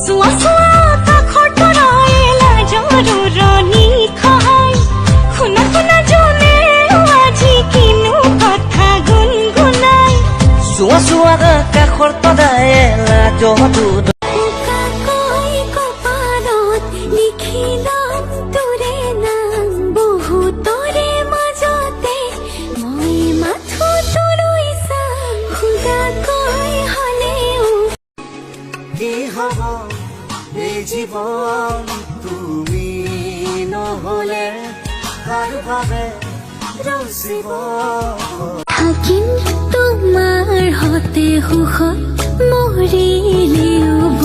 চোৱা চোৱা আকাশৰ তৰাই লাজৰ উৰণি খহাই। শুনা শুনা, জোনে আজি কিনো কথা গুণগুণাই। চোৱা চোৱা আকাশৰ তৰাই লাজতো উকাকৈ কপালত লিখি ল'ম তোৰে নাম। বহুতৰে মাজতে মই মাথো তোলৈ চাম, সুদাকৈ হ'লেও। কি হব এই জীৱন তুমি নহলে, কাৰ বাবে ৰচিব? থাকিম তোমাৰ সতে সুখত, মৰিলেও।